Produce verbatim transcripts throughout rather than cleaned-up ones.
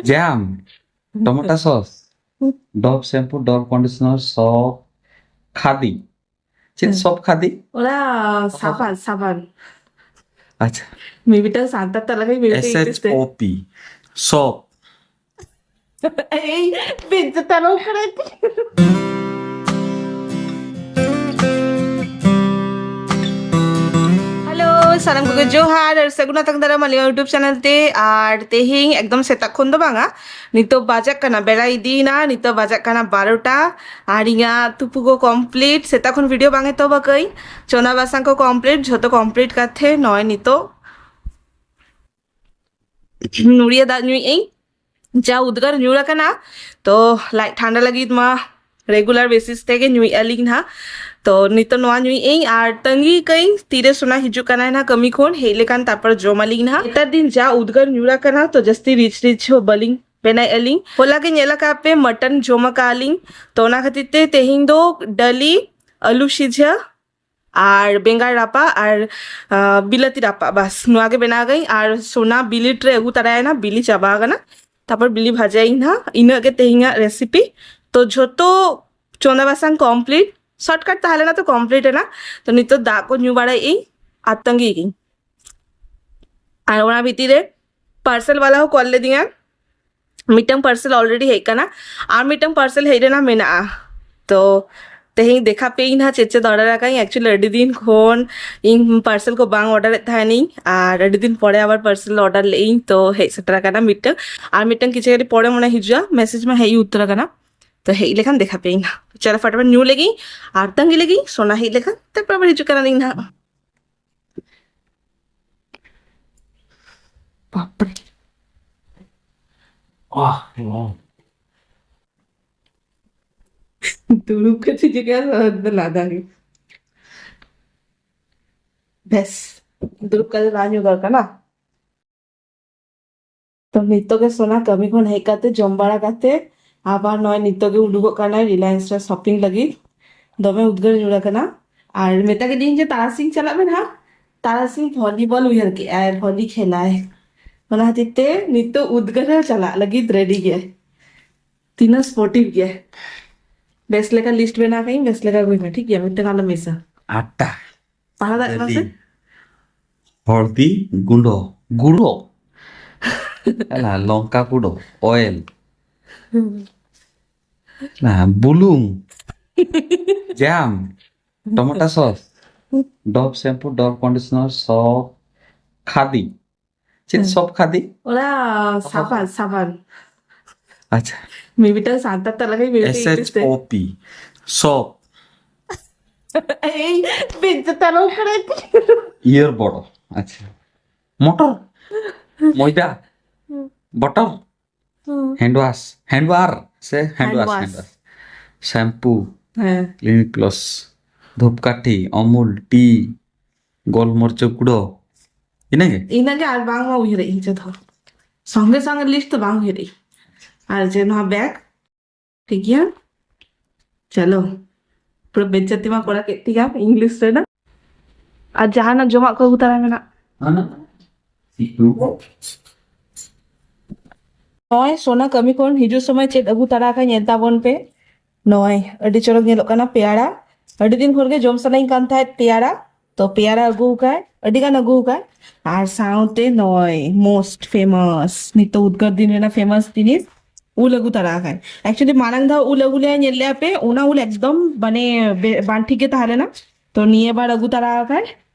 ᱡᱟᱢ, tomato sauce, Dove shampoo, Dove conditioner, soap, ᱠᱷᱟᱫᱤ᱾ ᱪᱮᱫ ᱦᱮᱸ᱾ ᱥᱚᱯ ᱠᱷᱟᱫᱤ? ᱚᱱᱟ ᱥᱟᱵᱟᱱ, ᱥᱟᱵᱟᱱ᱾ ᱟᱪᱪᱷᱟ᱾ ᱢᱤᱢᱤᱫᱴᱟᱝ ᱥᱟᱱᱛᱟᱲ ᱛᱟᱞᱟ ᱨᱮ ᱢᱤᱢᱤᱫᱴᱟᱝ ᱮᱥ ᱮᱪ ᱤᱝᱞᱤᱥ ᱛᱮ᱾ ᱳ ᱯᱤ, ᱥᱚᱯ᱾ ᱮᱭ, ᱵᱮᱡᱡᱟᱛᱟᱨᱚᱜ ᱠᱟᱱᱟ᱾ ᱦᱮᱞᱳ, ᱥᱟᱱᱟᱢ ᱠᱚᱜᱮ ᱡᱚᱦᱟᱨ ᱟᱨ ᱥᱟᱹᱜᱩᱱ ᱟᱛᱟᱝ ᱫᱟᱨᱟᱢ ᱟᱞᱮᱭᱟᱜ YouTube ᱪᱮᱱᱮᱞ ᱛᱮ᱾ ᱟᱨ ᱛᱮᱦᱮᱧ ᱮᱠᱫᱚᱢ ᱥᱮᱛᱟᱜ ᱠᱷᱚᱱ ᱫᱚ ᱵᱟᱝᱟ, ᱱᱤᱛᱚᱜ ᱵᱟᱡᱟᱜ ᱠᱟᱱᱟ, ᱵᱮᱲᱟ ᱤᱫᱤᱭᱮᱱᱟ, ᱱᱤᱛᱚᱜ ᱵᱟᱡᱟᱜ ᱠᱟᱱᱟ ᱵᱟᱨᱚᱴᱟ᱾ ᱟᱨ ᱤᱧᱟᱹᱜ ᱛᱩᱯᱩ ᱠᱚ ᱠᱚᱢᱯᱞᱤᱴ, ᱥᱮᱛᱟᱜ ᱠᱷᱚᱱ ᱵᱷᱤᱰᱤᱭᱳ ᱵᱟᱝ ᱮᱛᱚᱦᱚᱵ ᱟᱠᱟᱫᱟᱹᱧ, ᱪᱚᱸᱫᱟ ᱵᱟᱥᱟᱝ ᱠᱚ ᱠᱚᱢᱯᱞᱤᱴ, ᱡᱷᱚᱛᱚ ᱠᱚᱢᱯᱞᱤᱴ ᱠᱟᱛᱮ ᱱᱚᱜᱼᱚᱭ ᱱᱤᱛᱚᱜ ᱱᱩᱲᱤᱭᱟᱹ ᱫᱟᱜ ᱧᱩᱭᱮᱫ ᱟᱹᱧ᱾ ᱡᱟ ᱩᱫᱽᱜᱟᱹᱨ ᱧᱩᱨ ᱟᱠᱟᱱᱟ, ᱛᱚ ᱞᱟᱡ ᱴᱷᱟᱱᱰᱟ ᱞᱟᱹᱜᱤᱫ ᱢᱟ ᱨᱮᱜᱩᱞᱟᱨ ᱵᱮᱥᱤᱥ ᱛᱮᱜᱮ ᱧᱩᱭᱮᱫᱼᱟ ᱞᱤᱧ ᱱᱟᱦᱟᱜ᱾ ᱛᱚ ᱱᱤᱛᱚᱜ ᱱᱚᱣᱟ ᱧᱩᱭᱮᱫ ᱟᱹᱧ ᱟᱨ ᱛᱟᱺᱜᱤ ᱠᱟᱹᱧ ᱛᱤᱨᱮ ᱥᱳᱱᱟ ᱦᱤᱡᱩᱜ ᱠᱟᱱᱟᱭ ᱱᱟᱦᱟᱜ ᱠᱟᱹᱢᱤ ᱠᱷᱚᱱ, ᱦᱮᱡ ᱞᱮᱠᱷᱟᱱ ᱛᱟᱨᱯᱚᱨ ᱡᱚᱢ ᱟᱹᱞᱤᱧ ᱱᱟᱦᱟᱜ᱾ ᱱᱮᱛᱟᱨ ᱫᱤᱱ ᱡᱟ ᱩᱫᱽᱜᱟᱹᱨ ᱧᱩᱨ ᱟᱠᱟᱱᱟ, ᱛᱚ ᱡᱟᱹᱥᱛᱤ ᱨᱤᱪ ᱨᱤᱪ ᱦᱚᱸ ᱵᱟᱹᱞᱤᱧ ᱵᱮᱱᱟᱣᱮᱫᱼᱟ ᱞᱤᱧ᱾ ᱦᱚᱞᱟ ᱜᱮ ᱧᱮᱞ ᱟᱠᱟᱫ ᱯᱮ ᱢᱟᱴᱚᱱ ᱡᱚᱢ ᱟᱠᱟᱫ ᱞᱤᱧ, ᱛᱚ ᱚᱱᱟ ᱠᱷᱟᱹᱛᱤᱨ ᱛᱮ ᱛᱮᱦᱮᱧ ᱫᱚ ᱰᱟᱹᱞᱤ, ᱟᱹᱞᱩ ᱥᱤᱡᱷᱟᱹ ᱟᱨ ᱵᱮᱸᱜᱟᱲ ᱨᱟᱯᱟᱜ ᱟᱨ, ᱟᱸ, ᱵᱤᱞᱟᱹᱛᱤ ᱨᱟᱯᱟᱜ, ᱵᱟᱥ ᱱᱚᱣᱟ ᱜᱮ ᱵᱮᱱᱟᱣ ᱟᱠᱟᱫᱟᱹᱧ᱾ ᱟᱨ ᱥᱳᱱᱟ ᱵᱤᱞᱤ ᱴᱨᱮ ᱟᱹᱜᱩ ᱛᱟᱨᱟᱭᱮᱱᱟ, ᱵᱤᱞᱤ ᱪᱟᱵᱟ ᱟᱠᱟᱱᱟ, ᱛᱟᱨᱯᱚᱨ ᱵᱤᱞᱤ ᱵᱷᱟᱡᱟᱭᱟᱹᱧ ᱱᱟᱦᱟᱜ᱾ ᱤᱱᱟᱹᱜ ᱜᱮ ᱛᱮᱦᱮᱧᱟᱜ ᱨᱮᱥᱤᱯᱤ᱾ ᱛᱚ ᱡᱷᱚᱛᱚ ᱪᱚᱸᱫᱟ ᱵᱟᱥᱟᱝ ᱠᱚᱢᱯᱞᱤᱴ, ᱥᱚᱨᱴᱠᱟᱴ ᱛᱟᱦᱮᱸ ᱞᱮᱱᱟ ᱛᱚ ᱠᱚᱢᱯᱞᱤᱴ ᱮᱱᱟ᱾ ᱛᱚ ᱱᱤᱛᱚᱜ ᱫᱟᱜ ᱠᱚ ᱧᱩ ᱵᱟᱲᱟᱭᱮᱫ ᱟᱹᱧ ᱟᱨ ᱛᱟᱺᱜᱤ ᱭᱮᱫ ᱟᱹᱧ᱾ ᱟᱨ ᱚᱱᱟ ᱵᱷᱤᱛᱤᱨ ᱨᱮ ᱯᱟᱨᱥᱮᱞ ᱵᱟᱞᱟ ᱦᱚᱸ ᱠᱚᱞ ᱞᱮᱫᱤᱧᱟ, ᱢᱤᱫᱴᱟᱝ ᱯᱟᱨᱥᱮᱞ ᱚᱞᱨᱮᱰᱤ ᱦᱮᱡ ᱟᱠᱟᱱᱟ, ᱟᱨ ᱢᱤᱫᱴᱟᱝ ᱯᱟᱨᱥᱮᱞ ᱦᱮᱡ ᱨᱮᱱᱟᱜ ᱢᱮᱱᱟᱜᱼᱟ᱾ ᱛᱚ ᱛᱮᱦᱮᱧ ᱫᱮᱠᱷᱟ ᱯᱮᱭᱟᱹᱧ ᱱᱟᱦᱟᱜ ᱪᱮᱫ ᱪᱮᱫ ᱚᱰᱟᱨ ᱟᱠᱟᱫᱟᱹᱧ᱾ ᱮᱠᱪᱩᱭᱮᱞᱤ ᱟᱹᱰᱤ ᱫᱤᱱ ᱠᱷᱚᱱ ᱤᱧ ᱯᱟᱨᱥᱮᱞ ᱠᱚ ᱵᱟᱝ ᱚᱰᱟᱨᱮᱫ ᱛᱟᱦᱮᱱᱤᱧ, ᱟᱨ ᱟᱹᱰᱤ ᱫᱤᱱ ᱯᱚᱨᱮ ᱟᱵᱟᱨ ᱯᱟᱨᱥᱮᱞ ᱚᱰᱟᱨ ᱞᱮᱫᱟᱹᱧ, ᱛᱚ ᱦᱮᱡ ᱥᱮᱴᱮᱨ ᱟᱠᱟᱱᱟ ᱢᱤᱫᱴᱟᱝ᱾ ᱟᱨ ᱢᱤᱫᱴᱟᱝ ᱠᱤᱪᱷᱩ ᱜᱷᱟᱹᱲᱤᱡ ᱯᱚᱨᱮ ᱢᱚᱱᱮ ᱦᱤᱡᱩᱜᱼᱟ, ᱢᱮᱥᱮᱡᱽ ᱢᱟ ᱦᱮᱡ ᱩᱛᱟᱹᱨ ᱟᱠᱟᱱᱟ᱾ ᱛᱚ ᱦᱮᱡ ᱞᱮᱠᱷᱟᱱ ᱫᱮᱠᱷᱟ ᱯᱮᱭᱟᱹᱧ ᱱᱟᱦᱟᱜ᱾ ᱪᱚᱞᱚ ᱯᱷᱟᱴᱟᱯᱷᱟᱴ ᱧᱩ ᱞᱮᱜᱤᱧ ᱟᱨ ᱛᱟᱺᱜᱤ ᱞᱮᱜᱤᱧ, ᱥᱳᱱᱟ ᱦᱮᱡ ᱞᱮᱠᱷᱟᱱ ᱛᱟᱨᱯᱚᱨ ᱟᱵᱟᱨ ᱦᱤᱡᱩᱜ ᱠᱟᱱᱟᱞᱤᱧ ᱱᱟᱦᱟᱜ᱾ ᱵᱟᱯᱨᱮ᱾ ᱟᱦ, ᱱᱚ᱾ ᱫᱩᱲᱩᱵ ᱠᱟᱛᱮ ᱪᱤᱠᱟᱹ ᱞᱟᱸᱫᱟ ᱜᱮ᱾ ᱵᱮᱥ, ᱫᱩᱲᱩᱵ ᱠᱟᱛᱮ ᱫᱟᱜ ᱧᱩ ᱫᱚᱨᱠᱟᱨ ᱱᱟ᱾ ᱛᱚ ᱱᱤᱛᱚᱜ ᱜᱮ ᱥᱳᱱᱟ ᱠᱟᱹᱢᱤ ᱠᱷᱚᱱ ᱦᱮᱡ ᱠᱟᱛᱮ ᱡᱚᱢ ᱵᱟᱲᱟ ᱠᱟᱛᱮ ᱟᱵᱟᱨ ᱱᱚᱜᱼᱚᱭ ᱱᱤᱛᱚᱜ ᱜᱮ ᱩᱰᱩᱠᱚᱜ ᱠᱟᱱᱟᱭ ᱨᱤᱞᱟᱭᱮᱱᱥ ᱨᱮ ᱥᱚᱯᱤᱝ ᱞᱟᱹᱜᱤᱫ᱾ ᱫᱚᱢᱮ ᱩᱫᱽᱜᱟᱹᱨ ᱧᱩᱨ ᱟᱠᱟᱱᱟ᱾ ᱟᱨ ᱢᱮᱛᱟ ᱠᱮᱫᱤᱧ ᱡᱮ ᱛᱟᱨᱟᱥᱤᱧ ᱪᱟᱞᱟᱜ ᱢᱮ ᱱᱟᱦᱟᱜ, ᱛᱟᱨᱟᱥᱤᱧ ᱵᱷᱚᱞᱤᱵᱚᱞ ᱩᱭᱦᱟᱹᱨ ᱠᱮᱜᱼᱟᱭ, ᱵᱷᱚᱞᱤ ᱠᱷᱮᱞᱟᱭ᱾ ᱚᱱᱟ ᱠᱷᱟᱹᱛᱤᱨ ᱛᱮ ᱱᱤᱛᱚᱜ ᱩᱫᱽᱜᱟᱹᱨ ᱦᱚᱸ ᱪᱟᱞᱟᱜ ᱞᱟᱹᱜᱤᱫ ᱨᱮᱰᱤ ᱜᱮ᱾ ᱛᱤᱱᱟᱹᱜ ᱥᱯᱳᱨᱴᱤᱵᱷ ᱜᱮ᱾ ᱵᱮᱥ ᱞᱮᱠᱟ ᱞᱤᱥᱴ ᱵᱮᱱᱟᱣ ᱠᱟᱜ ᱤᱧ, ᱵᱮᱥ ᱞᱮᱠᱟ ᱟᱹᱜᱩᱭ ᱢᱮ, ᱴᱷᱤᱠ ᱜᱮᱭᱟ? ᱢᱤᱫᱴᱟᱝ ᱟᱞᱚᱢ ᱢᱤᱥᱟ᱾ ᱟᱴᱟ᱾ ᱯᱟᱲᱦᱟᱣ ᱫᱟᱲᱮᱭᱟᱜ ᱠᱟᱱᱟ ᱥᱮ? ᱫᱟᱹᱞᱤ᱾ ᱦᱚᱞᱫᱤ ᱜᱩᱸᱰᱚ, ᱜᱩᱸᱰᱚ᱾ ᱟᱞᱟ, ᱞᱚᱝᱠᱟ ᱜᱩᱸᱰᱚ, ᱚᱭᱮᱞ᱾ ᱟᱞᱟ, ᱵᱩᱞᱩᱝ᱾ Jam. Tomato sauce. Dove shampoo, Dove conditioner, soap, ᱠᱷᱟᱫᱤ᱾ ᱪᱮᱫ ᱦᱮᱸ᱾ ᱥᱚᱯ ᱠᱷᱟᱫᱤ? ᱚᱱᱟ ᱥᱟᱵᱟᱱ, ᱥᱟᱵᱟᱱ᱾ ᱟᱪᱪᱷᱟ᱾ ᱢᱤᱢᱤᱫᱴᱟᱝ ᱥᱟᱱᱛᱟᱲ ᱛᱮ ᱞᱟᱜᱟᱭ, ᱢᱤᱢᱤᱫᱴᱟᱝ ᱮᱥ ᱮᱪ ᱤᱝᱞᱤᱥ ᱛᱮ᱾ ᱳ ᱯᱤ, ᱥᱚᱯ᱾ ᱮᱭ, ᱵᱮᱡᱡᱟᱹᱛᱤ ᱟᱞᱚᱢ ᱠᱚᱨᱟᱣ᱾ ᱤᱭᱟᱨ ᱵᱚᱰ᱾ ᱟᱪᱪᱷᱟ᱾ ᱢᱚᱴᱚᱨ, ᱢᱚᱭᱫᱟ, ᱵᱚᱴᱚᱨ, ᱦᱩᱸ᱾ ᱦᱮᱱᱰ ᱣᱟᱥ, ᱦᱮᱱᱰ ᱣᱟᱨ ᱥᱮ ᱦᱮᱱᱰ ᱦᱮᱱᱰ ᱣᱟᱥ, ᱣᱟᱥ᱾ ᱦᱮᱱᱰ ᱣᱟᱥ᱾ ᱥᱮᱢᱯᱩ, ᱦᱮᱸ᱾ ᱠᱞᱤᱱᱤᱠ ᱯᱞᱟᱥ, ᱫᱷᱩᱯᱠᱟᱴᱷᱤ, ᱚᱢᱩᱞ ᱴᱤ, ᱜᱳᱞᱢᱚᱨᱤᱪ ᱜᱩᱸᱰᱟᱹ, ᱤᱱᱟᱹᱜᱮ? ᱤᱱᱟᱹᱜᱮ, ᱟᱨ ᱵᱟᱝᱢᱟ ᱩᱭᱦᱟᱹᱨᱮᱫ ᱤᱧ ᱪᱮᱫ ᱦᱚᱸ᱾ ᱥᱚᱸᱜᱮ ᱥᱚᱸᱜᱮ ᱞᱤᱥᱴ ᱫᱚ ᱵᱟᱝ ᱩᱭᱦᱟᱹᱨᱮᱫ ᱤᱧ᱾ ᱟᱨ ᱡᱮ ᱱᱚᱣᱟ ᱵᱮᱜᱽ, ᱴᱷᱤᱠ ᱜᱮᱭᱟ? ᱪᱚᱞᱚ, ᱯᱩᱨᱟᱹ ᱵᱮᱡᱡᱟᱹᱛᱤ ᱢᱟ ᱠᱚᱨᱟᱣ ᱠᱮᱫ ᱛᱤᱧᱟ ᱤᱝᱞᱤᱥ ᱨᱮᱱᱟᱜ᱾ ᱟᱨ ᱡᱟᱦᱟᱱᱟᱜ ᱡᱚᱢᱟᱜ ᱠᱚ ᱟᱹᱜᱩ ᱛᱟᱨᱟᱭ ᱢᱮ ᱱᱟᱜ᱾ ᱦᱟᱱᱟ? ᱥᱤᱛᱩ᱾ ᱱᱚᱜᱼᱚᱭ ᱥᱳᱱᱟ ᱠᱟᱹᱢᱤ ᱠᱷᱚᱱ ᱦᱤᱡᱩᱜ ᱥᱚᱢᱚᱭ ᱪᱮᱫ ᱟᱹᱜᱩ ᱛᱟᱨᱟ ᱠᱟᱜ ᱧᱮᱞ ᱛᱟᱵᱚᱱ ᱯᱮ᱾ ᱱᱚᱜᱼᱚᱭ ᱟᱹᱰᱤ ᱪᱚᱨᱚᱠ ᱧᱮᱞᱚᱜ ᱠᱟᱱᱟ ᱯᱮᱭᱟᱨᱟ᱾ ᱟᱹᱰᱤ ᱫᱤᱱ ᱠᱷᱚᱱ ᱜᱮ ᱡᱚᱢ ᱥᱟᱱᱟᱧ ᱠᱟᱱ ᱛᱟᱦᱮᱸᱫ ᱯᱮᱭᱟᱨᱟ, ᱛᱚ ᱯᱮᱭᱟᱨᱟ ᱟᱹᱜᱩ ᱟᱠᱟᱫ, ᱟᱹᱰᱤ ᱜᱟᱱ ᱟᱹᱜᱩ ᱟᱠᱟᱫ᱾ ᱟᱨ ᱥᱟᱶᱛᱮ ᱱᱚᱜᱼᱚᱭ most famous, ᱱᱤᱛᱚᱜ ᱩᱫᱽᱜᱟᱹᱨ ᱫᱤᱱ ᱨᱮᱱᱟᱜ famous ᱡᱤᱱᱤᱥ, ᱩᱞ ᱟᱹᱜᱩ ᱛᱟᱨᱟ ᱟᱠᱟᱫ᱾ Actually ᱢᱟᱲᱟᱝ ᱫᱷᱟᱣ ᱩᱞ ᱟᱹᱜᱩ ᱞᱮ ᱧᱮᱞ ᱞᱮᱜᱼᱟ ᱯᱮ, ᱚᱱᱟ ᱩᱞ ᱮᱠᱫᱚᱢ ᱢᱟᱱᱮ ᱵᱮ-, ᱵᱟᱝ ᱴᱷᱤᱠ ᱜᱮ ᱛᱟᱦᱮᱸ ᱞᱮᱱᱟ᱾ ᱛᱚ ᱱᱤᱭᱟᱹ ᱵᱟᱨ ᱟᱹᱜᱩ ᱛᱟᱨᱟ ᱟᱠᱟᱫ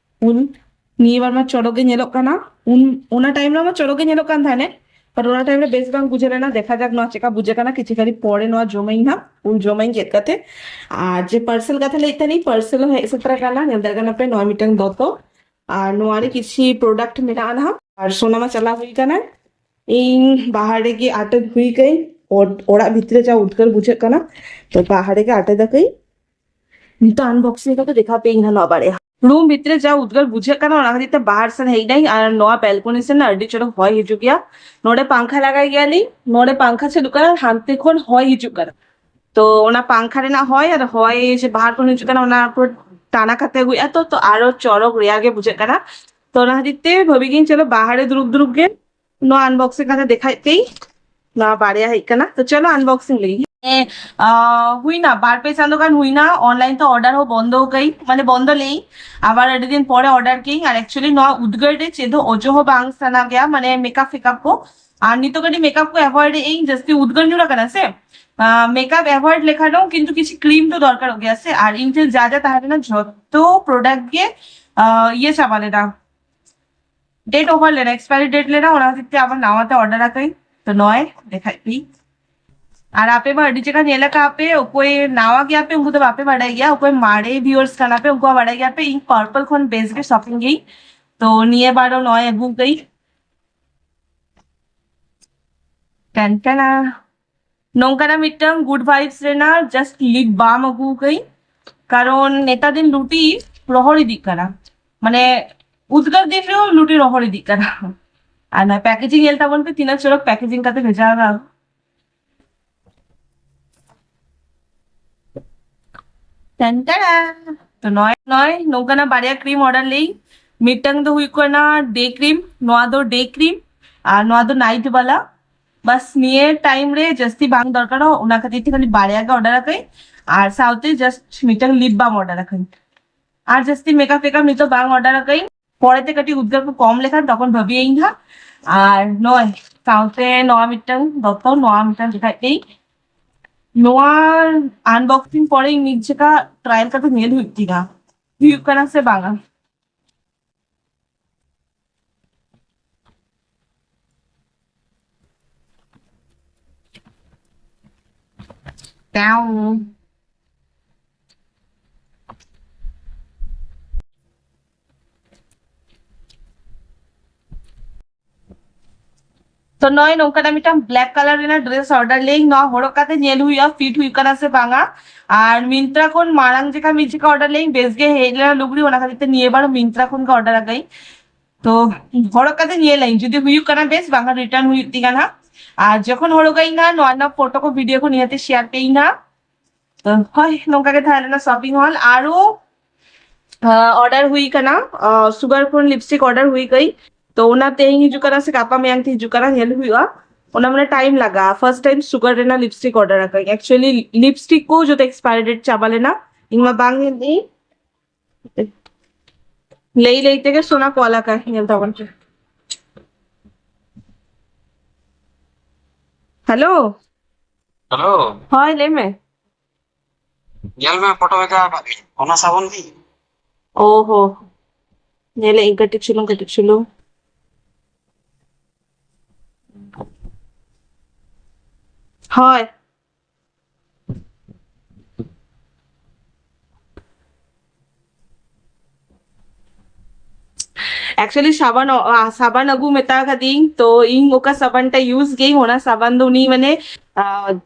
ᱩᱞ, ᱱᱤᱭᱟᱹ ᱵᱟᱨ ᱢᱟ ᱪᱚᱨᱚᱠ ᱜᱮ ᱧᱮᱞᱚᱜ ᱠᱟᱱᱟ᱾ ᱩᱱ, ᱚᱱᱟ ᱴᱟᱭᱤᱢ ᱨᱮᱢᱟ ᱪᱚᱨᱚᱠ ᱜᱮ ᱧᱮᱞᱚᱜ ᱠᱟᱱ ᱛᱟᱦᱮᱱᱟ, ᱯᱟᱨ ᱚᱱᱟ ᱴᱟᱭᱤᱢ ᱨᱮ ᱵᱮᱥ ᱵᱟᱝ ᱵᱩᱡᱷᱟᱹᱣ ᱞᱮᱱᱟ᱾ ᱫᱮᱠᱷᱟ ᱡᱟᱠ ᱱᱚᱣᱟ ᱪᱮᱠᱟ ᱵᱩᱡᱷᱟᱹᱜ ᱠᱟᱱᱟ, ᱠᱤᱪᱷᱩ ᱜᱷᱟᱹᱲᱤᱡ ᱯᱚᱨᱮ ᱱᱚᱣᱟ ᱡᱚᱢᱟᱹᱧ ᱦᱟᱸᱜ, ᱩᱞ ᱡᱚᱢᱟᱹᱧ ᱜᱮᱫ ᱠᱟᱛᱮ᱾ ᱟᱨ ᱡᱮ ᱯᱟᱨᱥᱮᱞ ᱠᱟᱛᱷᱟ ᱞᱟᱹᱭᱮᱫ ᱛᱟᱦᱮᱱᱤᱧ, ᱯᱟᱨᱥᱮᱞ ᱦᱚᱸ ᱦᱮᱡ ᱥᱮᱴᱮᱨ ᱟᱠᱟᱱᱟ᱾ ᱧᱮᱞ ᱫᱟᱲᱮᱭᱟᱜ ᱠᱟᱱᱟ ᱯᱮ, ᱱᱚᱣᱟ ᱢᱤᱫᱴᱟᱝ ᱫᱚᱛᱚ ᱟᱨ ᱱᱚᱣᱟ ᱨᱮ ᱠᱤᱪᱷᱤ ᱯᱨᱚᱰᱟᱠᱴ ᱢᱮᱱᱟᱜᱼᱟ ᱱᱟᱦᱟᱜ᱾ ᱟᱨ ᱥᱳᱱᱟ ᱢᱟ ᱪᱟᱞᱟᱣ ᱦᱩᱭ ᱠᱟᱱᱟ, ᱤᱧ ᱵᱟᱦᱟᱨ ᱨᱮᱜᱮ ᱟᱴᱮᱫ ᱦᱩᱭ ᱠᱟᱹᱧ᱾ ᱚᱲ-, ᱚᱲᱟᱜ ᱵᱷᱤᱛᱨᱤ ᱨᱮ ᱡᱟ ᱩᱫᱽᱜᱟᱹᱨ ᱵᱩᱡᱷᱟᱹᱜ ᱠᱟᱱᱟ, ᱛᱚ ᱵᱟᱦᱟᱨ ᱨᱮᱜᱮ ᱟᱴᱮᱫ ᱟᱠᱟᱹᱧ᱾ ᱱᱤᱛᱚᱜ unboxing ᱠᱟᱛᱮ ᱫᱮᱠᱷᱟᱣ ᱯᱮ ᱤᱧ ᱦᱟᱸᱜ ᱱᱚᱣᱟ ᱵᱟᱨᱭᱟ᱾ ᱨᱩᱢ ᱵᱷᱤᱛᱨᱤ ᱡᱟ ᱩᱫᱽᱜᱟᱹᱨ ᱵᱩᱡᱷᱟᱹᱜ ᱠᱟᱱᱟ, ᱚᱱᱟ ᱠᱷᱟᱹᱛᱤᱨ ᱛᱮ ᱵᱟᱦᱟᱨ ᱥᱮᱱ ᱦᱮᱡ ᱱᱟᱹᱧ᱾ ᱟᱨ ᱱᱚᱣᱟ ᱵᱮᱞᱠᱚᱱᱤ ᱥᱮᱱ ᱟᱹᱰᱤ ᱪᱚᱨᱚᱠ ᱦᱚᱭ ᱦᱤᱡᱩᱜ ᱜᱮᱭᱟ᱾ ᱱᱚᱰᱮ ᱯᱟᱝᱠᱷᱟ ᱞᱟᱜᱟᱭ ᱜᱮᱭᱟᱞᱤᱧ, ᱱᱚᱰᱮ ᱯᱟᱝᱠᱷᱟ ᱪᱟᱹᱞᱩᱜ ᱠᱟᱱᱟ, ᱦᱟᱱᱛᱮ ᱠᱷᱚᱱ ᱦᱚᱭ ᱦᱤᱡᱩᱜ ᱠᱟᱱᱟ᱾ ᱛᱚ ᱚᱱᱟ ᱯᱟᱝᱠᱷᱟ ᱨᱮᱱᱟᱜ ᱦᱚᱭ ᱟᱨ ᱦᱚᱭ ᱡᱮ ᱵᱟᱦᱟᱨ ᱠᱷᱚᱱ ᱦᱤᱡᱩᱜ ᱠᱟᱱᱟ, ᱚᱱᱟ ᱯᱩᱨᱟᱹ ᱴᱟᱱᱟ ᱠᱟᱛᱮ ᱟᱹᱜᱩᱭᱮᱫᱼᱟ, ᱛᱚ, ᱛᱚ ᱟᱨᱚ ᱪᱚᱨᱚᱠ ᱨᱮᱭᱟᱲ ᱜᱮ ᱵᱩᱡᱷᱟᱹᱜ ᱠᱟᱱᱟ᱾ ᱛᱚ ᱚᱱᱟ ᱠᱷᱟᱹᱛᱤᱨ ᱛᱮ ᱵᱷᱟᱹᱵᱤ ᱜᱤᱧ ᱪᱚᱞᱚ ᱵᱟᱦᱟᱨ ᱨᱮ ᱫᱩᱲᱩᱵ ᱫᱩᱲᱩᱵ ᱜᱮ ᱱᱚᱣᱟ unboxing ᱠᱟᱛᱮ ᱫᱮᱠᱷᱟᱭ ᱯᱮ᱾ ᱱᱚᱣᱟ ᱵᱟᱨᱭᱟ ᱦᱮᱡ ᱠᱟᱱᱟ, ᱛᱚ ᱪᱚᱞᱚ unboxing ᱞᱮᱜᱮ᱾ ᱮ, ᱟ, ᱦᱩᱭᱱᱟ, ᱵᱟᱨ ᱯᱮ ᱪᱟᱸᱫᱳ ᱜᱟᱱ ᱦᱩᱭᱱᱟ online ᱛᱮ order ᱦᱚᱸ ᱵᱚᱱᱫᱚ ᱠᱟᱹᱧ, ᱢᱟᱱᱮ ᱵᱚᱱᱫᱚ ᱞᱮᱭᱟᱹᱧ᱾ ᱟᱵᱟᱨ ᱟᱹᱰᱤ ᱫᱤᱱ ᱯᱚᱨᱮ order ᱠᱮᱭᱟᱹᱧ᱾ ᱟᱨ actually ᱱᱚᱣᱟ ᱩᱫᱽᱜᱟᱹᱨ ᱨᱮ ᱪᱮᱫ ᱦᱚᱸ ᱚᱡᱚᱜ ᱦᱚᱸ ᱵᱟᱝ ᱥᱟᱱᱟ ᱜᱮᱭᱟ, ᱢᱟᱱᱮ makeup ᱯᱷᱮᱠᱟᱯ ᱠᱚ᱾ ᱟᱨ ᱱᱤᱛᱚᱜ ᱠᱟᱹᱴᱤᱡ makeup ᱠᱚ avoid ᱮᱫ ᱟᱹᱧ, ᱡᱟᱹᱥᱛᱤ ᱩᱫᱽᱜᱟᱹᱨ ᱧᱩᱨ ᱟᱠᱟᱱᱟ ᱥᱮ᱾ ᱢᱮᱠᱟᱯ ᱮᱵᱷᱚᱭᱮᱰ ᱞᱮᱠᱷᱟᱱ ᱦᱚᱸ ᱠᱤᱱᱛᱩ ᱠᱤᱪᱷᱩ ᱠᱨᱤᱢ ᱫᱚ ᱫᱚᱨᱠᱟᱨᱚᱜ ᱜᱮᱭᱟ ᱥᱮ᱾ ᱟᱨ ᱤᱧ ᱴᱷᱮᱱ ᱡᱟ ᱡᱟ ᱛᱟᱦᱮᱸ ᱞᱮᱱᱟ ᱡᱷᱚᱛᱚ ᱯᱨᱚᱰᱟᱠᱴ ᱜᱮ ᱟ, ᱤᱭᱟᱹ ᱪᱟᱵᱟ ᱞᱮᱱᱟ, ᱰᱮᱴ ᱳᱵᱷᱟᱨ ᱞᱮᱱᱟ, ᱮᱠᱥᱯᱟᱭᱨᱤ ᱰᱮᱴ ᱞᱮᱱᱟ, ᱚᱱᱟ ᱠᱷᱟᱹᱛᱤᱨ ᱛᱮ ᱟᱵᱟᱨ ᱱᱟᱣᱟ ᱛᱮ ᱚᱨᱰᱟᱨ ᱟᱠᱟᱫᱟᱹᱧ᱾ ᱛᱚ ᱱᱚᱜᱼᱚᱭ ᱫᱮᱠᱷᱟᱭ ᱯᱮ᱾ ᱟᱨ ᱟᱯᱮ ᱢᱟ ᱟᱹᱰᱤ ᱡᱟᱭᱜᱟ ᱧᱮᱞ ᱟᱠᱟᱫ ᱯᱮ, ᱚᱠᱚᱭ ᱱᱟᱣᱟ ᱜᱮᱭᱟ ᱯᱮ ᱩᱱᱠᱩ ᱫᱚ ᱵᱟᱯᱮ ᱵᱟᱰᱟᱭ ᱜᱮᱭᱟ, ᱚᱠᱚᱭ ᱢᱟᱨᱮ ᱵᱷᱤᱭᱩᱣᱟᱨᱥ ᱠᱟᱱᱟ ᱯᱮ ᱩᱱᱠᱩ ᱦᱚᱸ ᱵᱟᱰᱟᱭ ᱜᱮᱭᱟ ᱯᱮ᱾ ᱤᱧ ᱯᱟᱨᱯᱞ ᱠᱷᱚᱱ ᱵᱮᱥ ᱜᱮ ᱥᱚᱯᱤᱝ ᱜᱮᱭᱟᱹᱧ, ᱛᱚ ᱱᱤᱭᱟᱹ ᱵᱟᱨ ᱦᱚᱸ ᱱᱚᱜᱼᱚᱭ ᱟᱹᱜᱩ ᱠᱟᱹᱧ᱾ ᱴᱟᱱ ᱴᱟᱱᱟ᱾ ᱱᱚᱝᱠᱟᱱᱟᱜ ᱢᱤᱫᱴᱟᱝ ᱜᱩᱰ ᱵᱷᱟᱭᱤᱵᱥ ᱨᱮᱱᱟᱜ ᱡᱟᱥᱴ ᱞᱤᱯ ᱵᱟᱢ ᱟᱹᱜᱩ ᱠᱟᱹᱧ, ᱠᱟᱨᱚᱱ ᱱᱮᱛᱟᱨ ᱫᱤᱱ ᱞᱩᱴᱤ ᱨᱚᱦᱚᱲ ᱤᱫᱤᱜ ᱠᱟᱱᱟ, ᱢᱟᱱᱮ ᱩᱫᱽᱜᱟᱹᱨ ᱫᱤᱱ ᱨᱮᱦᱚᱸ ᱞᱩᱴᱤ ᱨᱚᱦᱚᱲ ᱤᱫᱤᱜ ᱠᱟᱱᱟ᱾ ᱟᱨ ᱱᱚᱣᱟ ᱯᱮᱠᱮᱡᱤᱝ ᱧᱮᱞ ᱛᱟᱵᱚᱱ ᱯᱮ, ᱛᱤᱱᱟᱹᱜ ᱪᱚᱨᱚᱠ ᱯᱮᱠᱮᱡᱤᱝ ᱠᱟᱛᱮ ᱵᱷᱮᱡᱟ ᱟᱠᱟᱫᱟ᱾ ᱴᱟᱱ ᱴᱟᱱᱟ᱾ ᱛᱚ ᱱᱚᱜᱼᱚᱭ, ᱱᱚᱜᱼᱚᱭ ᱱᱚᱝᱠᱟᱱᱟᱜ ᱵᱟᱨᱭᱟ ᱠᱨᱤᱢ ᱚᱨᱰᱟᱨ ᱞᱮᱭ᱾ ᱢᱤᱫᱴᱟᱝ ᱫᱚ ᱦᱩᱭᱩᱜ ᱠᱟᱱᱟ ᱰᱮ ᱠᱨᱤᱢ, ᱱᱚᱣᱟ ᱫᱚ ᱰᱮ ᱠᱨᱤᱢ, ᱟᱨ ᱱᱚᱣᱟ ᱫᱚ ᱱᱟᱭᱤᱴ ᱵᱟᱞᱟ᱾ ᱵᱟᱥ ᱱᱤᱭᱟᱹ ᱴᱟᱭᱤᱢ ᱨᱮ ᱡᱟᱹᱥᱛᱤ ᱵᱟᱝ ᱫᱚᱨᱠᱟᱨᱚᱜ, ᱚᱱᱟ ᱠᱷᱟᱹᱛᱤᱨ ᱛᱮ ᱠᱷᱟᱹᱞᱤ ᱵᱟᱨᱭᱟ ᱜᱮ ᱚᱨᱰᱟᱨ ᱟᱠᱟᱹᱧ᱾ ᱟᱨ ᱥᱟᱶᱛᱮ ᱡᱟᱥᱴ ᱢᱤᱫᱴᱟᱝ ᱞᱤᱯ ᱵᱟᱢ ᱚᱨᱰᱟᱨ ᱟᱠᱟᱹᱧ᱾ ᱟᱨ ᱡᱟᱹᱥᱛᱤ ᱢᱮᱠᱟᱯ ᱯᱷᱮᱠᱟᱯ ᱱᱤᱛᱚᱜ ᱵᱟᱝ ᱚᱨᱰᱟᱨ ᱟᱠᱟᱹᱧ, ᱯᱚᱨᱮᱛᱮ ᱠᱟᱹᱴᱤᱡ ᱩᱫᱽᱜᱟᱹᱨ ᱠᱚ ᱠᱚᱢ ᱞᱮᱠᱷᱟᱱ ᱛᱚᱠᱷᱚᱱ ᱵᱷᱟᱹᱵᱤᱭᱟᱹᱧ ᱦᱟᱸᱜ᱾ ᱟᱨ ᱱᱚᱜᱼᱚᱭ ᱥᱟᱶᱛᱮ ᱱᱚᱣᱟ ᱢᱤᱫᱴᱟᱝ ᱫᱚᱛᱚ, ᱱᱚᱣᱟ ᱢᱤᱫᱴᱟᱝ ᱫᱮᱠᱷᱟᱭ ᱛᱮ᱾ ᱱᱚᱣᱟ ᱟᱱᱵᱚᱠᱥᱤᱝ ᱯᱚᱨᱮ ᱢᱤᱫ ᱡᱚᱠᱷᱟ ᱴᱨᱟᱭᱟᱞ ᱠᱟᱛᱮ ᱧᱮᱞ ᱦᱩᱭᱩᱜ ᱛᱤᱧᱟ, ᱦᱩᱭᱩᱜ ᱠᱟᱱᱟ ᱥᱮ ᱵᱟᱝᱟ᱾ ᱴᱮᱣ᱾ ᱛᱚ ᱱᱚᱜᱼᱚᱭ ᱱᱚᱝᱠᱟᱱᱟᱜ ᱢᱤᱫᱴᱟᱝ ᱵᱞᱮᱠ ᱠᱟᱞᱟᱨ ᱨᱮᱱᱟᱜ ᱰᱨᱮᱥ ᱚᱨᱰᱟᱨ ᱞᱮᱭᱟᱹᱧ᱾ ᱱᱚᱣᱟ ᱦᱚᱨᱚᱜ ᱠᱟᱛᱮ ᱧᱮᱞ ᱦᱩᱭᱩᱜᱼᱟ ᱯᱷᱤᱴ ᱦᱩᱭᱩᱜ ᱠᱟᱱᱟ ᱥᱮ ᱵᱟᱝᱟ᱾ ᱟᱨ ᱢᱤᱱᱛᱨᱟ ᱠᱷᱚᱱ ᱢᱟᱲᱟᱝ ᱡᱮᱠᱷᱟ ᱢᱤᱫ ᱡᱮᱠᱷᱟ ᱚᱨᱰᱟᱨ ᱞᱮᱭᱟᱹᱧ, ᱵᱮᱥ ᱜᱮ ᱦᱮᱡ ᱞᱮᱱᱟ ᱞᱩᱜᱽᱲᱤ, ᱚᱱᱟ ᱠᱷᱟᱹᱛᱤᱨ ᱛᱮ ᱱᱤᱭᱟᱹ ᱵᱟᱨ ᱢᱤᱱᱛᱨᱟ ᱠᱷᱚᱱ ᱜᱮ ᱚᱨᱰᱟᱨ ᱟᱠᱟᱫᱟᱹᱧ᱾ ᱛᱚ ᱦᱚᱨᱚᱜ ᱠᱟᱛᱮ ᱧᱮᱞᱟᱹᱧ, ᱡᱩᱫᱤ ᱦᱩᱭᱩᱜ ᱠᱟᱱᱟ ᱵᱮᱥ, ᱵᱟᱝᱠᱷᱟᱱ ᱨᱤᱴᱟᱨᱱ ᱦᱩᱭᱩᱜ ᱛᱤᱧᱟ ᱱᱟᱦᱟᱜ᱾ ᱟᱨ ᱡᱚᱠᱷᱚᱱ ᱦᱚᱨᱚᱜᱟᱹᱧ ᱱᱟᱦᱟᱜ, ᱱᱚᱣᱟ ᱨᱮᱱᱟᱜ ᱯᱷᱳᱴᱳ ᱠᱚ, ᱵᱷᱤᱰᱤᱭᱳ ᱠᱚ ᱱᱤᱦᱟᱹᱛ ᱤᱧ ᱥᱮᱭᱟᱨ ᱯᱮᱭᱟᱹᱧ ᱱᱟᱦᱟᱜ᱾ ᱛᱚ ᱦᱳᱭ, ᱱᱚᱝᱠᱟ ᱜᱮ ᱛᱟᱦᱮᱸ ᱞᱮᱱᱟ ᱥᱚᱯᱤᱝ ᱦᱚᱞ᱾ ᱟᱨᱚ ᱚᱨᱰᱟᱨ ᱦᱩᱭ ᱠᱟᱱᱟ, ᱥᱩᱜᱟᱨ ᱠᱷᱚᱱ ᱞᱤᱯᱥᱴᱤᱠ ᱚᱨᱰᱟᱨ ᱦᱩᱭ ᱠᱟᱹᱧ᱾ ᱛᱚ ᱚᱱᱟ ᱛᱮᱦᱮᱧ ᱦᱤᱡᱩᱜ ᱠᱟᱱᱟ ᱥᱮ ᱜᱟᱯᱟ ᱢᱮᱭᱟᱝ ᱛᱮ ᱦᱤᱡᱩᱜ ᱠᱟᱱᱟ, ᱧᱮᱞ ᱦᱩᱭᱩᱜᱼᱟ᱾ ᱚᱱᱟ ᱢᱟᱱᱮ ᱴᱟᱭᱤᱢ ᱞᱟᱜᱟᱜᱼᱟ᱾ ᱯᱷᱟᱨᱥᱴ ᱴᱟᱭᱤᱢ ᱥᱩᱜᱟᱨ ᱨᱮᱱᱟᱜ ᱞᱤᱯᱥᱴᱤᱠ ᱚᱨᱰᱟᱨ ᱟᱠᱟᱫᱟᱹᱧ᱾ ᱮᱠᱪᱩᱭᱮᱞᱤ ᱞᱤᱯᱥᱴᱤᱠ ᱠᱚ ᱡᱚᱛᱚ ᱮᱠᱥᱯᱟᱭᱟᱨ ᱰᱮᱴ ᱪᱟᱵᱟ ᱞᱮᱱᱟ, ᱤᱧ ᱢᱟ ᱵᱟᱝ ᱧᱮᱞ ᱞᱮᱫᱟᱹᱧ᱾ ᱞᱟᱹᱭ ᱞᱟᱹᱭ ᱛᱮᱜᱮ ᱥᱳᱱᱟ ᱠᱚᱞ ᱟᱠᱟᱫ, ᱧᱮᱞ ᱛᱟᱵᱚᱱ ᱯᱮ᱾ ᱦᱮᱞᱳ᱾ ᱦᱮᱞᱳ᱾ ᱦᱳᱭ, ᱞᱟᱹᱭ ᱢᱮ᱾ ᱧᱮᱞ ᱢᱮ, ᱯᱷᱳᱴᱳ ᱵᱷᱮᱡᱟ ᱟᱠᱟᱫ ᱢᱮᱭᱟ, ᱚᱱᱟ ᱥᱟᱵᱚᱱ ᱜᱮ᱾ ᱚ ᱦᱚ, ᱧᱮᱞᱮᱫ ᱟᱹᱧ, ᱠᱟᱹᱴᱤᱡ ᱪᱩᱞᱩᱝ, ᱠᱟᱹᱴᱤᱡ ᱪᱩᱞᱩᱝ᱾ ᱦᱳᱭ᱾ ᱮᱠᱪᱩᱭᱮᱞᱤ ᱥᱟᱵᱟᱱ, ᱚ, ᱟ, ᱥᱟᱵᱟᱱ ᱟᱹᱜᱩ ᱢᱮᱛᱟ ᱠᱟᱫᱤᱧ, ᱛᱚ ᱤᱧ ᱚᱠᱟ ᱥᱟᱵᱟᱱ ᱴᱟ ᱤᱭᱩᱡᱽ ᱜᱮᱭᱟᱹᱧ, ᱚᱱᱟ ᱥᱟᱵᱟᱱ ᱫᱚ ᱩᱱᱤ ᱢᱟᱱᱮ, ᱟ,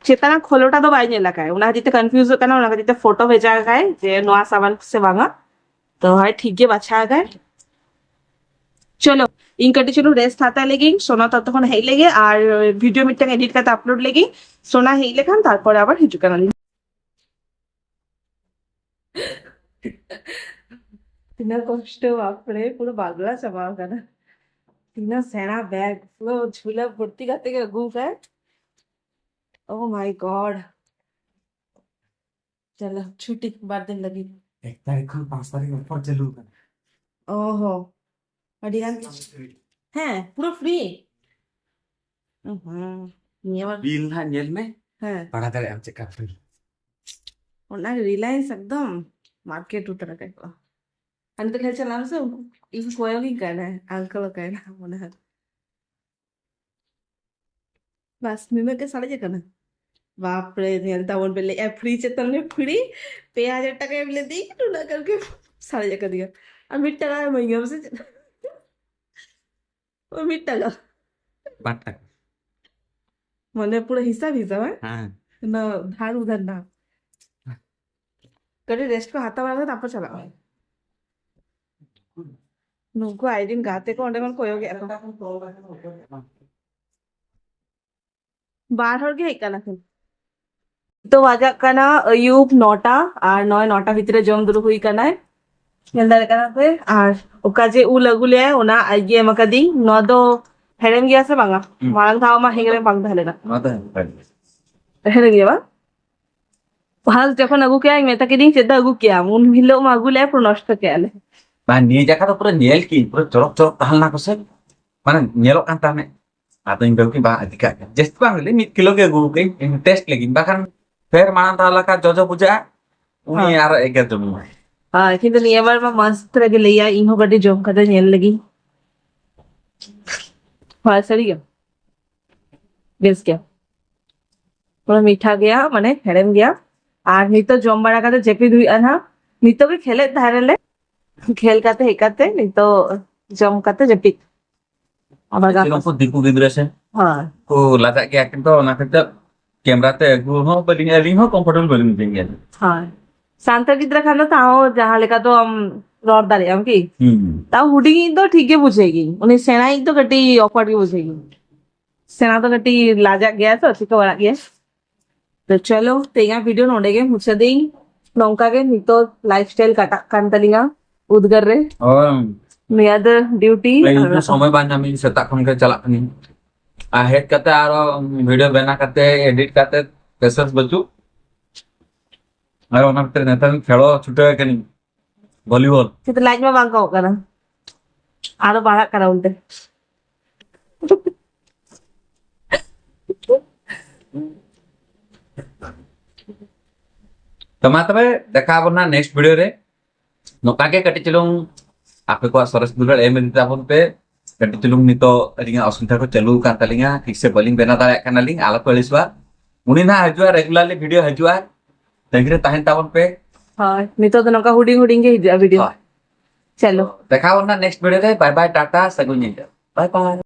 ᱪᱮᱛᱟᱱ ᱠᱷᱚᱞᱚᱴᱟ ᱫᱚ ᱵᱟᱭ ᱧᱮᱞ ᱟᱠᱟᱫ, ᱚᱱᱟ ᱠᱷᱟᱹᱛᱤᱨ ᱛᱮ ᱠᱚᱱᱯᱷᱤᱭᱩᱡᱚᱜ ᱠᱟᱱᱟ, ᱚᱱᱟ ᱠᱷᱟᱹᱛᱤᱨ ᱛᱮ ᱯᱷᱳᱴᱳ ᱵᱷᱮᱡᱟ ᱟᱠᱟᱫ ᱡᱮ ᱱᱚᱣᱟ ᱥᱟᱵᱟᱱ ᱥᱮ ᱵᱟᱝᱟ᱾ ᱛᱚ ᱦᱳᱭ, ᱴᱷᱤᱠ ᱜᱮ ᱵᱟᱪᱷᱟᱣ ᱟᱠᱟᱫ᱾ ᱪᱚᱞᱚ, ᱤᱧ ᱠᱟᱹᱴᱤᱡ ᱪᱩᱞᱩᱝ ᱨᱮᱥᱴ ᱦᱟᱛᱟᱣ ᱞᱮᱜᱤᱧ, ᱥᱳᱱᱟ ᱛᱚᱛᱚᱠᱷᱚᱱ ᱦᱮᱡ ᱞᱮᱜᱮ ᱟᱨ ᱵᱷᱤᱰᱤᱭᱳ ᱢᱤᱫᱴᱟᱝ ᱮᱰᱤᱴ ᱠᱟᱛᱮ ᱟᱯᱞᱳᱰ ᱞᱮᱜᱤᱧ᱾ ᱥᱳᱱᱟ ᱦᱮᱡ ᱞᱮᱠᱷᱟᱱ ᱛᱟᱨᱯᱚᱨᱮ ᱟᱵᱟᱨ ᱦᱤᱡᱩᱜ ᱠᱟᱱᱟᱞᱤᱧ᱾ ᱛᱤᱱᱟᱹᱜ ᱠᱚᱥᱴᱚ, ᱵᱟᱯᱨᱮ, ᱯᱩᱨᱟᱹ ᱵᱟᱜᱽᱞᱟ ᱪᱟᱵᱟ ᱟᱠᱟᱱᱟ᱾ ᱛᱤᱱᱟᱹᱜ ᱥᱮᱬᱟ ᱵᱮᱜᱽ, ᱯᱩᱨᱟᱹ ᱡᱷᱩᱞᱟᱹ ᱵᱷᱚᱨᱛᱤ ᱠᱟᱛᱮ ᱜᱮ ᱟᱹᱜᱩ ᱟᱠᱟᱫ᱾ Oh my God. ᱪᱚᱞᱚ, ᱪᱷᱩᱴᱤ ᱵᱟᱨ ᱫᱤᱱ ᱞᱟᱹᱜᱤᱫ᱾ ᱮᱠ ᱛᱟᱹᱨᱤᱠᱷ ᱠᱷᱚᱱ ᱯᱟᱸᱪ ᱛᱟᱹᱨᱤᱠᱷ ᱚᱯᱷᱟᱨ ᱪᱟᱹᱞᱩ ᱟᱠᱟᱱᱟ᱾ ᱚ ᱦᱚ, ᱟᱹᱰᱤ ᱜᱟᱱ᱾ ᱦᱮᱸ, ᱯᱩᱨᱟᱹ ᱯᱷᱨᱤ᱾ ᱦᱩᱸ, ᱱᱤᱭᱟᱹ ᱵᱟᱨ ᱵᱤᱞ ᱱᱟᱦᱟᱜ ᱧᱮᱞ ᱢᱮ, ᱦᱮᱸ᱾ ᱵᱟᱲᱟᱭ ᱫᱟᱲᱮᱭᱟᱜ ᱟᱢ ᱪᱮᱫ ᱠᱟ ᱯᱷᱨᱤ᱾ ᱚᱱᱟ ᱨᱤᱞᱟᱭᱮᱱᱥ ᱮᱠᱫᱚᱢ ᱢᱟᱨᱠᱮᱴ ᱩᱛᱟᱹᱨ ᱟᱠᱟᱫ ᱠᱚᱣᱟ᱾ ᱟᱨ ᱱᱤᱛᱚᱜ ᱠᱷᱮᱞ ᱪᱟᱞᱟᱜ ᱢᱮᱥᱮ, ᱩᱱᱠᱩ ᱤᱧ ᱠᱚᱭᱚᱜᱤᱧ ᱠᱟᱱᱟ, ᱟᱝᱠᱮᱞ ᱚᱠᱟᱭᱮᱱᱟ ᱢᱚᱱᱮ ᱦᱚᱭ᱾ ᱵᱟᱥ, ᱱᱤᱱᱟᱹᱜ ᱜᱮ ᱥᱟᱨᱮᱡ ᱟᱠᱟᱱᱟ᱾ ᱵᱟᱯᱨᱮ, ᱧᱮᱞ ᱛᱟᱵᱚᱱ ᱯᱮ, ᱞᱟᱹᱭᱮᱜᱼᱟᱭ ᱯᱷᱨᱤ ᱪᱮᱛᱟᱱ ᱨᱮ ᱯᱷᱨᱤ, ᱯᱮ ᱦᱟᱡᱟᱨ ᱴᱟᱠᱟ ᱮᱢ ᱞᱮᱫᱮᱧ, ᱱᱩᱱᱟᱹᱜ ᱜᱟᱱ ᱜᱮ ᱥᱟᱨᱮᱡ ᱟᱠᱟᱫᱤᱧᱟ᱾ ᱟᱨ ᱢᱤᱫ ᱴᱟᱠᱟ ᱮᱢᱟᱹᱧ ᱢᱮ ᱥᱮ ᱪᱮᱫ? ᱳᱭ ᱢᱤᱫ ᱴᱟᱠᱟ᱾ ᱵᱟᱨ ᱴᱟᱠᱟ᱾ ᱢᱟᱱᱮ ᱯᱩᱨᱟᱹ ᱦᱤᱥᱟᱹᱵ ᱦᱤᱥᱟᱹᱵ, ᱦᱮᱸ? ᱦᱮᱸ᱾ ᱚᱱᱟ ᱫᱷᱟᱨ ᱩᱫᱷᱟᱨ ᱱᱟ᱾ ᱠᱟᱹᱴᱤᱡ ᱨᱮᱥᱴ ᱠᱚ ᱦᱟᱛᱟᱣ ᱵᱟᱲᱟ ᱠᱟᱛᱮ ᱛᱟᱨᱯᱚᱨ ᱪᱟᱞᱟᱜ ᱢᱮ᱾ ᱱᱩᱠᱩ ᱟᱡᱨᱮᱱ ᱜᱟᱛᱮ ᱠᱚ ᱚᱸᱰᱮ ᱠᱷᱚᱱ ᱠᱚᱭᱚᱜᱮᱫ ᱠᱚ᱾ ᱵᱟᱨ ᱦᱚᱲ ᱜᱮ ᱦᱮᱡ ᱠᱟᱱᱟ ᱠᱤᱱ᱾ ᱱᱤᱛᱚᱜ ᱵᱟᱡᱟᱜ ᱠᱟᱱᱟ ᱟᱹᱭᱩᱵ ᱱᱚᱴᱟ, ᱟᱨ ᱱᱚᱜᱼᱚᱭ ᱱᱚᱴᱟ ᱵᱷᱤᱛᱨᱤ ᱨᱮ ᱡᱚᱢ ᱫᱩᱲᱩᱵ ᱦᱩᱭ ᱠᱟᱱᱟᱭ᱾ ᱧᱮᱞ ᱫᱟᱲᱮᱭᱟᱜ ᱠᱟᱱᱟ ᱯᱮ᱾ ᱟᱨ ᱚᱠᱟ ᱡᱮ ᱩᱞ ᱟᱹᱜᱩ ᱞᱮᱭᱟᱭ, ᱚᱱᱟ ᱟᱡ ᱜᱮ ᱮᱢ ᱟᱠᱟᱫᱤᱧ᱾ ᱱᱚᱣᱟ ᱫᱚ ᱦᱮᱲᱮᱢ ᱜᱮᱭᱟ ᱥᱮ ᱵᱟᱝᱟ? ᱦᱩᱸ᱾ ᱢᱟᱲᱟᱝ ᱫᱷᱟᱣ ᱢᱟ ᱦᱮᱲᱮᱢ ᱵᱟᱝ ᱛᱟᱦᱮᱸ ᱞᱮᱱᱟ᱾ ᱱᱚᱣᱟ ᱫᱚ ᱦᱮᱲᱮᱢ ᱜᱮᱭᱟ᱾ ᱦᱮᱲᱮᱢ ᱜᱮᱭᱟ ᱵᱟᱝ? ᱯᱷᱟᱥᱴ ᱡᱚᱠᱷᱚᱱ ᱟᱹᱜᱩ ᱠᱮᱜᱼᱟᱭ, ᱢᱮᱛᱟ ᱠᱤᱫᱤᱧ, "ᱪᱮᱫ ᱫᱚ ᱟᱹᱜᱩ ᱠᱮᱜᱼᱟᱢ?" ᱩᱱ ᱦᱤᱞᱳᱜ ᱢᱟ ᱟᱹᱜᱩ ᱞᱮᱜᱼᱟᱭ, ᱯᱩᱨᱟᱹ ᱱᱚᱥᱴᱚ ᱠᱮᱜᱼᱟ ᱞᱮ᱾ ᱵᱟᱝ, ᱱᱤᱭᱟᱹ ᱡᱟᱭᱜᱟ ᱫᱚ ᱯᱩᱨᱟᱹ ᱧᱮᱞ ᱠᱤᱧ, ᱯᱩᱨᱟᱹ ᱪᱚᱨᱚᱠ ᱪᱚᱨᱚᱠ ᱛᱟᱦᱮᱸ ᱞᱮᱱᱟ ᱠᱚ ᱥᱮ, ᱢᱟᱱᱮ ᱧᱮᱞᱚᱜ ᱠᱟᱱ ᱛᱟᱦᱮᱸᱫ᱾ ᱟᱫᱚᱧ ᱵᱷᱟᱵᱽ ᱠᱤᱧ, "ᱵᱟᱝ, ᱤᱫᱤ ᱠᱟᱜ ᱜᱮ, ᱡᱟᱹᱥᱛᱤ ᱵᱟᱝ ᱞᱮ, ᱢᱤᱫ ᱠᱤᱞᱳ ᱜᱮ ᱟᱹᱜᱩ ᱠᱟᱜ ᱤᱧ, ᱴᱮᱥᱴ ᱞᱟᱹᱜᱤᱫ, ᱵᱟᱠᱷᱟᱱ ᱯᱷᱮᱨ ᱢᱟᱲᱟᱝ ᱫᱷᱟᱣ ᱞᱮᱠᱟ ᱡᱚᱡᱚ ᱵᱩᱡᱷᱟᱹᱜᱼᱟ, ᱩᱱᱤ ᱦᱮᱸ᱾ ᱟᱨᱚ ᱮᱜᱮᱨ ᱡᱚᱝ ᱟᱭ᱾ ᱦᱮᱸ, ᱠᱤᱱᱛᱩ ᱱᱤᱭᱟᱹ ᱵᱟᱨ ᱢᱟ ᱢᱚᱥᱛ ᱨᱮᱜᱮ ᱞᱟᱹᱭᱟ, ᱤᱧ ᱦᱚᱸ ᱠᱟᱹᱴᱤᱡ ᱡᱚᱢ ᱠᱟᱛᱮ ᱧᱮᱞ ᱞᱮᱜᱤᱧ᱾ ᱦᱳᱭ, ᱥᱟᱹᱨᱤ ᱜᱮ, ᱵᱮᱥ ᱜᱮ, ᱯᱩᱨᱟᱹ ᱢᱤᱴᱷᱟ ᱜᱮᱭᱟ, ᱢᱟᱱᱮ ᱦᱮᱲᱮᱢ ᱜᱮᱭᱟ᱾ ᱟᱨ ᱱᱤᱛᱚᱜ ᱡᱚᱢ ᱵᱟᱲᱟ ᱠᱟᱛᱮ ᱡᱟᱹᱯᱤᱫ ᱦᱩᱭᱩᱜᱼᱟ ᱱᱟᱦᱟᱜ᱾ ᱱᱤᱛᱚᱜ ᱜᱮ ᱠᱷᱮᱞᱮᱫ ᱛᱟᱦᱮᱸ ᱨᱮᱞᱮ, ᱠᱷᱮᱞ ᱠᱟᱛᱮ ᱦᱮᱡ ᱠᱟᱛᱮ ᱱᱤᱛᱚᱜ ᱡᱚᱢ ᱠᱟᱛᱮ ᱡᱟᱹᱯᱤᱫ᱾ ᱟᱵᱟᱨ ᱪᱮᱫ ᱜᱟᱯᱟ ᱩᱱᱠᱩ ᱫᱤᱠᱩ ᱜᱤᱫᱽᱨᱟᱹ ᱥᱮ ᱦᱳᱭ᱾ ᱠᱚ ᱞᱟᱡᱟᱜ ᱜᱮᱭᱟ ᱠᱤᱱᱛᱩ ᱚᱱᱟ ᱠᱷᱟᱹᱛᱤᱨ ᱠᱮᱢᱨᱟ ᱛᱮ ᱟᱹᱜᱩ ᱦᱚᱸ ᱵᱟᱹᱞᱤᱧ, ᱟᱹᱞᱤᱧ ᱦᱚᱸ ᱠᱚᱢᱯᱷᱚᱨᱴᱮᱵᱚᱞ ᱵᱟᱹᱞᱤᱧ ᱵᱩᱡᱷᱟᱹᱣ ᱜᱮᱭᱟ᱾ ᱦᱳᱭ᱾ ᱥᱟᱱᱛᱟᱲ ᱜᱤᱫᱽᱨᱟᱹ ᱠᱷᱟᱱ ᱫᱚ ᱛᱟᱣ ᱡᱟᱦᱟᱸ ᱞᱮᱠᱟ ᱫᱚ ᱟᱢ ᱨᱚᱲ ᱫᱟᱲᱮᱭᱟᱜ ᱟᱢ ᱠᱤ? ᱦᱩᱸ᱾ ᱛᱟᱣ ᱦᱩᱰᱤᱧᱤᱡ ᱫᱚ ᱴᱷᱤᱠ ᱜᱮ ᱵᱩᱡᱷᱟᱹᱣ ᱜᱤᱧ, ᱩᱱᱤ ᱥᱮᱬᱟᱭᱤᱡ ᱫᱚ ᱠᱟᱹᱴᱤᱡ awkward ᱜᱮ ᱵᱩᱡᱷᱟᱹᱣ ᱜᱤᱧ᱾ ᱥᱮᱬᱟ ᱫᱚ ᱠᱟᱹᱴᱤᱡ ᱞᱟᱡᱟᱜ ᱜᱮᱭᱟ ᱛᱚ, ᱪᱤᱠᱟᱹ ᱵᱟᱲᱟᱜ ᱜᱮᱭᱟ᱾ ᱛᱚ ᱪᱚᱞᱚ, ᱛᱮᱦᱮᱧᱟᱜ ᱵᱷᱤᱰᱤᱭᱳ ᱱᱚᱸᱰᱮ ᱜᱮ ᱢᱩᱪᱟᱹᱫ ᱫᱟᱹᱧ᱾ ᱱᱚᱝᱠᱟ ᱜᱮ ᱱᱤᱛᱚᱜ ᱞᱟᱭᱤᱯᱷ ᱥᱴᱟᱭᱤᱞ ᱠᱟᱴᱟᱜ ᱠᱟᱱ ᱛᱟᱹᱞᱤᱧᱟ ᱩᱫᱽᱜᱟᱹᱨ ᱨᱮ᱾ ᱦᱳᱭ᱾ ᱱᱤᱭᱟᱹ ᱫᱚ ᱰᱤᱭᱩᱴᱤ᱾ ᱤᱧ ᱦᱚᱸ ᱥᱚᱢᱚᱭ ᱵᱟᱝ ᱧᱟᱢᱤᱧ, ᱥᱮᱛᱟᱜ ᱠᱷᱚᱱ ᱜᱮ ᱪᱟᱞᱟᱜ ᱠᱟᱹᱱᱟᱹᱧ᱾ ᱟᱨ ᱦᱮᱡ ᱠᱟᱛᱮ ᱟᱨᱚ ᱵᱷᱤᱰᱤᱭᱳ ᱵᱮᱱᱟᱣ ᱠᱟᱛᱮ, ᱮᱰᱤᱴ ᱠᱟᱛᱮ, ᱯᱮᱥᱮᱱᱥ ᱵᱟᱹᱪᱩᱜ᱾ ᱟᱨ ᱚᱱᱟ ᱠᱷᱟᱹᱛᱤᱨ ᱱᱮᱛᱟᱨ ᱠᱷᱮᱞᱳ ᱪᱷᱩᱴᱟᱹᱣ ᱠᱟᱹᱱᱟᱹᱧ᱾ ᱵᱷᱚᱞᱤᱵᱚᱞ᱾ ᱠᱤᱱᱛᱩ ᱞᱟᱡ ᱢᱟ ᱵᱟᱝ ᱠᱚᱢᱚᱜ ᱠᱟᱱᱟ, ᱟᱨᱚ ᱵᱟᱲᱦᱟᱜ ᱠᱟᱱᱟ ᱩᱞᱴᱟᱹ᱾ ᱛᱚ ᱢᱟ ᱛᱚᱵᱮ ᱫᱮᱠᱷᱟ ᱟᱵᱚᱱ ᱱᱟᱜ ᱱᱮᱠᱥᱴ ᱵᱷᱤᱰᱤᱭᱳ ᱨᱮ᱾ ᱱᱚᱝᱠᱟ ᱜᱮ ᱠᱟᱹᱴᱤᱡ ᱪᱩᱞᱩᱝ ᱟᱯᱮ ᱠᱚᱣᱟᱜ ᱥᱚᱨᱮᱥ ᱫᱩᱞᱟᱹᱲ ᱮᱢ ᱤᱫᱤ ᱛᱟᱵᱚᱱ ᱯᱮ᱾ ᱠᱟᱹᱴᱤᱡ ᱪᱩᱞᱩᱝ ᱱᱤᱛᱚᱜ ᱟᱹᱞᱤᱧᱟᱜ ᱚᱥᱩᱵᱤᱫᱷᱟ ᱠᱚ ᱪᱟᱹᱞᱩ ᱟᱠᱟᱱ ᱛᱟᱹᱞᱤᱧᱟ, ᱴᱷᱤᱠ ᱥᱮ ᱵᱟᱹᱞᱤᱧ ᱵᱮᱱᱟᱣ ᱫᱟᱲᱮᱭᱟᱜ ᱠᱟᱱᱟᱞᱤᱧ, ᱟᱞᱚ ᱯᱮ ᱟᱹᱲᱤᱥᱚᱜᱼᱟ᱾ ᱩᱱᱤ ᱱᱟᱜ ᱦᱤᱡᱩᱜᱼᱟ, ᱨᱮᱜᱩᱞᱟᱨᱞᱤ ᱵᱷᱤᱰᱤᱭᱳ ᱦᱤᱡᱩᱜᱼᱟ, ᱛᱟᱺᱜᱤ ᱨᱮ ᱛᱟᱦᱮᱱ ᱛᱟᱵᱚᱱ ᱯᱮ᱾ ᱦᱳᱭ, ᱱᱤᱛᱚᱜ ᱫᱚ ᱱᱚᱝᱠᱟ ᱦᱩᱰᱤᱧ ᱦᱩᱰᱤᱧ ᱜᱮ ᱦᱤᱡᱩᱜᱼᱟ ᱵᱷᱤᱰᱤᱭᱳ᱾ ᱦᱳᱭ᱾ ᱪᱚᱞᱚ᱾ ᱛᱚ, ᱫᱮᱠᱷᱟ ᱟᱵᱚᱱ ᱱᱟᱜ ᱱᱮᱠᱥᱴ ᱵᱷᱤᱰᱤᱭᱳ ᱨᱮ᱾ ᱵᱟᱭ ᱵᱟᱭ, ᱴᱟᱴᱟ, ᱥᱟᱹᱜᱩᱱ ᱧᱤᱫᱟᱹ᱾ ᱵᱟᱭ ᱵᱟᱭ᱾